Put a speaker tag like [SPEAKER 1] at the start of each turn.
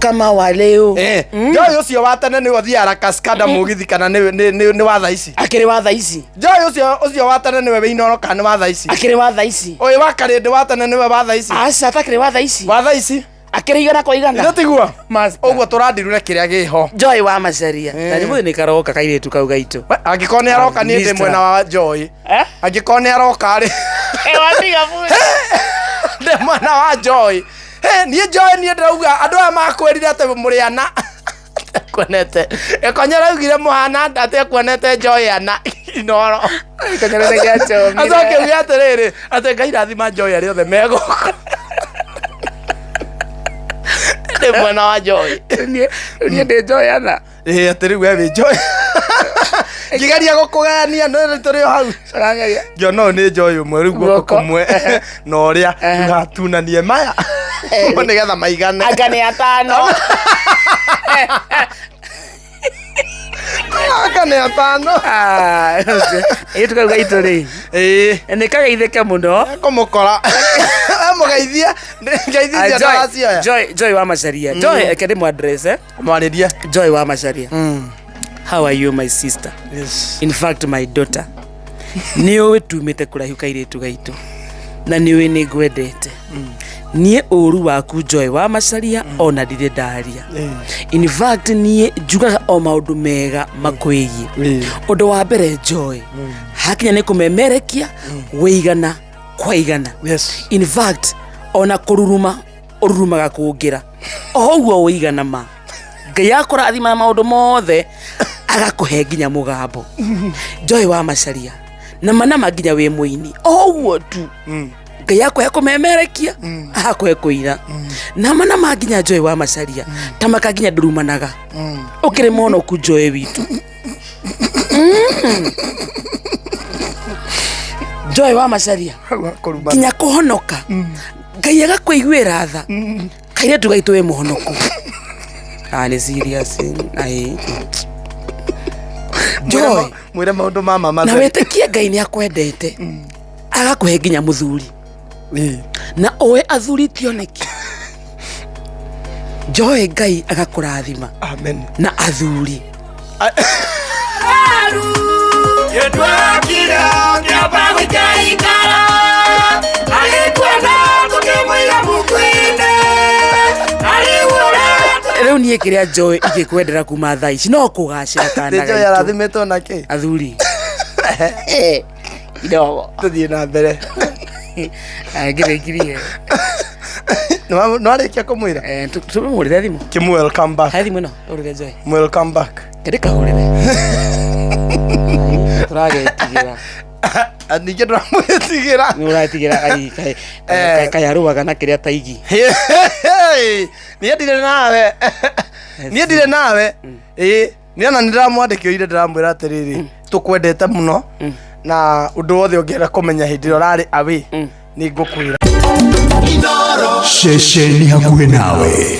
[SPEAKER 1] Kama wa leo.
[SPEAKER 2] Joy ũcio wa tene nĩwe ũthiaga kaskada mũgithi kana nĩ wa thaa ici?
[SPEAKER 1] Akĩrĩ wa thaa ici.
[SPEAKER 2] Joy ũcio wa tene nĩwe wĩ Inooro kana nĩ wa thaa ici?
[SPEAKER 1] Akĩrĩ wa thaa ici.
[SPEAKER 2] Ũyũ wa Karĩndĩ wa tene nĩwe wa thaa ici?
[SPEAKER 1] Aca, atakĩrĩ wa thaa ici.
[SPEAKER 2] Wa thaa ici.
[SPEAKER 1] Akĩrĩ igana kwa igana.
[SPEAKER 2] Ithe tiguo?
[SPEAKER 1] Master.
[SPEAKER 2] Ũguo tũrandirure kĩrĩa gĩho.
[SPEAKER 1] Joy wa Macaria. Na nĩ mũthĩ nĩ karoka kairĩtu kau gaitũ.
[SPEAKER 2] We, angĩkorwo nĩ aroka, niĩ ndĩ
[SPEAKER 1] Mister.
[SPEAKER 2] mwena wa Joy.
[SPEAKER 1] Eh?
[SPEAKER 2] Angĩkorwo nĩ aroka rĩ,
[SPEAKER 1] Eh, watiga bure.
[SPEAKER 2] ndĩ mwena wa Joy. Hey, niĩ Joy, niĩ ndĩrauga andũ aya makwĩrire atĩ mũrĩ ana kuonete ĩkonya raugire mũhana atĩ kuonete Joy ana Inooro.
[SPEAKER 1] Gĩkonyore nĩ gĩachomire.
[SPEAKER 2] Acoke uge atĩrĩrĩ, atĩ Ngai rathima Joy arĩa othe megũka. Ndĩ mwena wa Joy.
[SPEAKER 1] Niĩ ndĩ Joy ana.
[SPEAKER 2] Ĩĩ, atĩ rĩu we wĩ Joy, ngĩgeria gũkũgayania, no rĩu tũrĩ o hau.
[SPEAKER 1] Ũrageria.
[SPEAKER 2] Ngĩona ũyũ nĩ Joy ũmwe, rĩu guoko
[SPEAKER 1] Guoko.
[SPEAKER 2] kũmwe na ũrĩa ngatunanie maya nĩgetha maigane.
[SPEAKER 1] Anga nĩ atano.
[SPEAKER 2] Anga nĩ atano.
[SPEAKER 1] Ah, ĩĩ, kau gaitũ rĩ. Nĩ kageithĩke mũno.
[SPEAKER 2] Kũmũkora mũgeithie, ngeithie
[SPEAKER 1] Ah, Joy,
[SPEAKER 2] ndacioya.
[SPEAKER 1] Joy wa Macaria. Joy, reke ndĩmũ address, eh.
[SPEAKER 2] Mwarĩrie.
[SPEAKER 1] Joy wa Macaria. How are you, my sister?
[SPEAKER 2] Yes.
[SPEAKER 1] In fact, my daughter. Nĩ ũĩ tumĩte kũraihu, kairĩtu gaitũ. Na nĩ ũĩ nĩ ngwendete. Niĩ ũru waku, Joy wa Macaria, ona ndirĩ ndaria. In fact, niĩ njugaga o maũndũ mega makwĩgiĩ. Ũndũ wa mbere, Joy, hakinya nĩ kũmemerekia wĩigana kwa igana. In fact, ona kũruruma ũrurumaga kũngĩra o ũguo ũigana ma Ngai akũrathima na maũndũ mothe, agakũhe nginya mũgambo, Joy wa Macaria, na manama nginya wĩ mũini o ũguo tu. Ngai akũhe kũmemerekia, agakũhe kũina na manama nginya Joy wa Macaria tamaka nginya ndurumanaga ũkĩrĩ monoku, Joy witũ. Joy wa Macaria,
[SPEAKER 2] Kũrumana.
[SPEAKER 1] Nginya kũhonoka Ngai agakũiguĩra tha, kairĩtu gaitũ wĩ mũhonoku. Ah, nĩ serious. Ai. Joy,
[SPEAKER 2] Mwĩre maũndũ ma mama.
[SPEAKER 1] Na wĩtĩkie Ngai nĩ akwendete, agakũhe nginya mũthuri, na ũĩ athuri ti oneki. Joy, Ngai agakũrathima
[SPEAKER 2] Amen.
[SPEAKER 1] na athuri.
[SPEAKER 3] Gĩtwakire kĩamba gũikaikara agĩkuona tũkĩmũiga mũkuinĩ arĩwũra.
[SPEAKER 1] Rĩu niĩ kĩrĩa Joy ingĩkwendera kuma thaa ici no kũgacĩra kana
[SPEAKER 2] Nĩ Joy
[SPEAKER 1] gaitũ.
[SPEAKER 2] arathimĩtwo na kĩ?
[SPEAKER 1] Athuri idogo.
[SPEAKER 2] Tũthiĩ na mbere.
[SPEAKER 1] Ngĩrĩkirie.
[SPEAKER 2] Nĩwarĩkia kũmwĩra?
[SPEAKER 1] Tũmũhũrĩre thimũ.
[SPEAKER 2] Kĩmũ welcome back.
[SPEAKER 1] He thimũ ĩno ũrĩre Joy.
[SPEAKER 2] Welcome back.
[SPEAKER 1] Ndĩkahũrĩre, tũragetigĩra.
[SPEAKER 2] Ningĩ ndũramwĩtigĩra.
[SPEAKER 1] Nĩ ũratigĩra ai kayarũaga na kĩrĩa taigi.
[SPEAKER 2] Niĩ ndirĩ nawe, niĩ ndirĩ nawe. Ĩĩ, niĩ ona nĩ ndĩramwandĩkĩire, ndĩramwĩra atĩrĩrĩ, tũkwendete mũno na ũndũ wothe ũngĩenda kũmenya hĩndĩ ĩrĩa ũrarĩ away nĩ ngũkwĩra.
[SPEAKER 4] Ceceni hakuhĩ nawe.